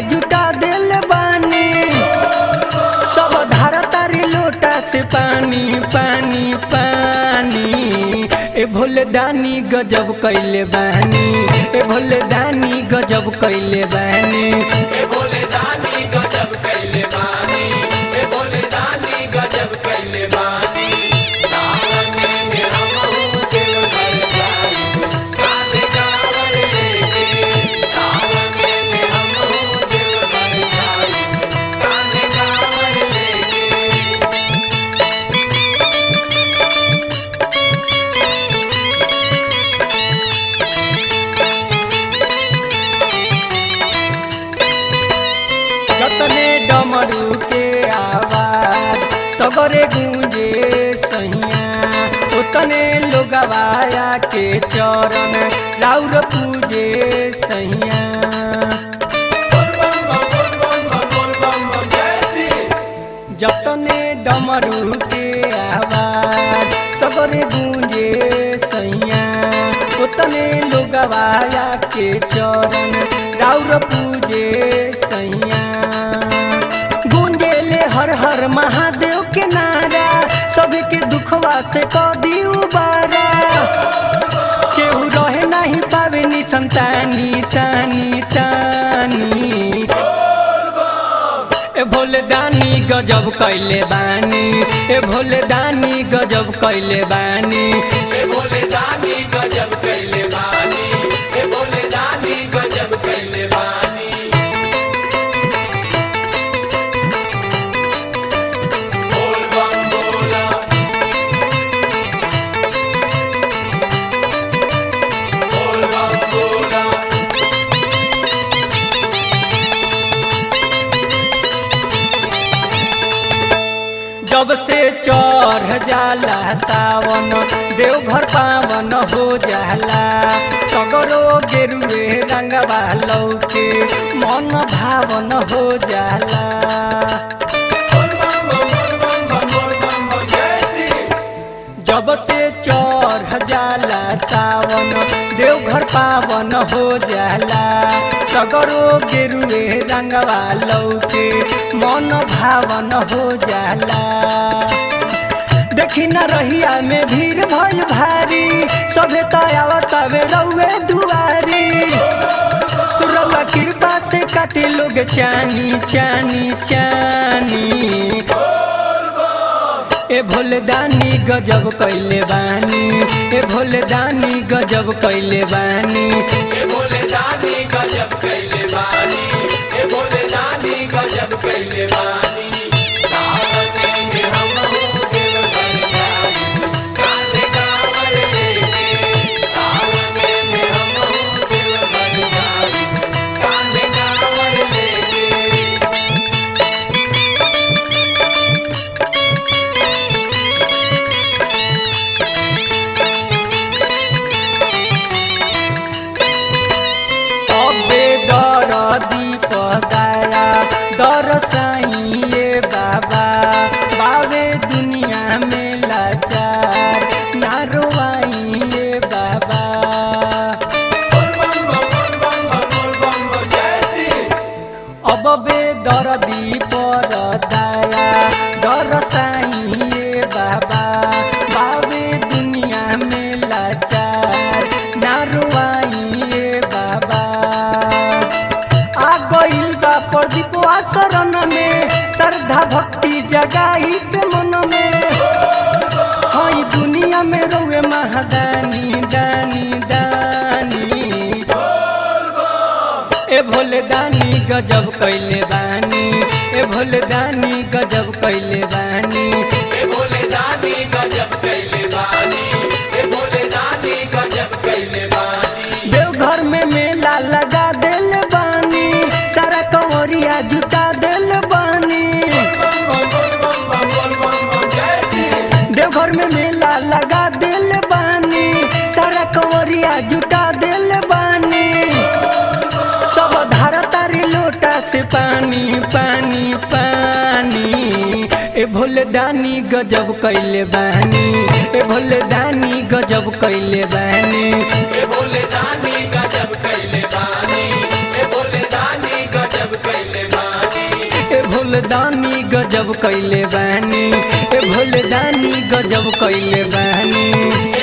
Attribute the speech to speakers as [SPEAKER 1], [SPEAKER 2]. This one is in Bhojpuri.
[SPEAKER 1] जुटा दिल बानी। सब धारा तारी लोटा से पानी पानी पानी। ए भोले दानी गजब कैले बानी, ए भोले दानी गजब कैले बानी।
[SPEAKER 2] ए भोले दानी गजब कैले बानी, ए भोले दानी गजब कैले बानी। सावन में हमहू देवघर जाइब, कान्हे कांवर लेके। सावन में हमहू देवघर जाइब, कान्हे कांवर लेके।
[SPEAKER 1] जतने डमरू के आवाज सगरे गूंजे सैया, उतने लोगवाया के चरण राउर पूजे सैया।
[SPEAKER 2] बोल बम बम बोल बम बम बोल बम बम जय श्री।
[SPEAKER 1] जतने डमरू के आवाज सगरे गूंजे सैया, उतने लोगवाया के चरण राउर पूजे सैया। गूंजेले हर हर महादेव के नारा, सभी के दुखवा से क दी उबारा। केहू रहे नहीं पावे नी संतानी तानी तानी। ए भोले दानी गजब कैले बानी, ए भोले दानी गजब कैले बानी।
[SPEAKER 2] ए भोले दानी गजब कैले बानी, ए भोले दानी गजब कैले बानी। बोल बम बोला, बोल बम बोला।
[SPEAKER 1] जब से चढ़ जाला सावन देवघर पावन हो जाला। सगरो गेरुए रंगवा लौके मन भावन हो जाला।
[SPEAKER 2] बोल बम बम बोल बम बम बोल बम बम जय श्री।
[SPEAKER 1] जब से चढ़ जाला सावन देवघर पावन हो जाला। सगरो गेरुए रंगवा लौके मन भावन हो जाला। देखी न रहिया में भीड़ भइल भारी, सभे त आवतावे रउए दुआरी। रउआ कृपा से काटे लोग चानी चानी चानी। ए भोले दानी गजब कैले बानी, ए भोले दानी गजब कैले बानी।
[SPEAKER 2] ए भोले दानी गजब कैले बानी, ए भोले दानी गजब कैले बानी। सावन में हमहू देवघर जाइब, कान्हे कांवर लेके। सावन में हमहू देवघर जाइब, कान्हे कांवर लेके।
[SPEAKER 1] अबे दर दीप दया दरसाइए बाबा, बावे दुनिया में लाचार नारोवाइए बाबा।
[SPEAKER 2] बोल बम बम बोल बम बम बोल बम बम जय श्री।
[SPEAKER 1] अब बे दरदी पर दया दरसाइए बाबा, बावे दुनिया में लाचार नारुआइए बाबा। आ गइल बा प्रदीप शरण में, श्रद्धा भक्ति जगाई के मन में। हई दुनिया में रउए महादानी दानी दानी। ए भोले दानी गजब कैले बानी, ए भोले दानी गजब कैले बानी।
[SPEAKER 2] ए भोले दानी गजब कैले बानी, ए भोले दानी गजब कैले बानी।
[SPEAKER 1] देवघर में मेला लगा दिल बानी, सारा कंवरिया जुटा दिल बानी।
[SPEAKER 2] बम बम बोल बम बम बोल बम बम जय श्री।
[SPEAKER 1] देवघर में मेला लगा दिल बानी, सारा कंवरिया जुटा दिल बानी। सब धारा तारी लोटा से पानी पानी पानी। ए भोले दानी गजब कैले बानी, ए भोले दानी गजब कैले बानी।
[SPEAKER 2] ए भोले दानी गजब कैले बानी, ए भोले दानी गजब कैले।
[SPEAKER 1] भोले दानी गजब कैले बानी, ए भोले दानी गजब कैले बानी।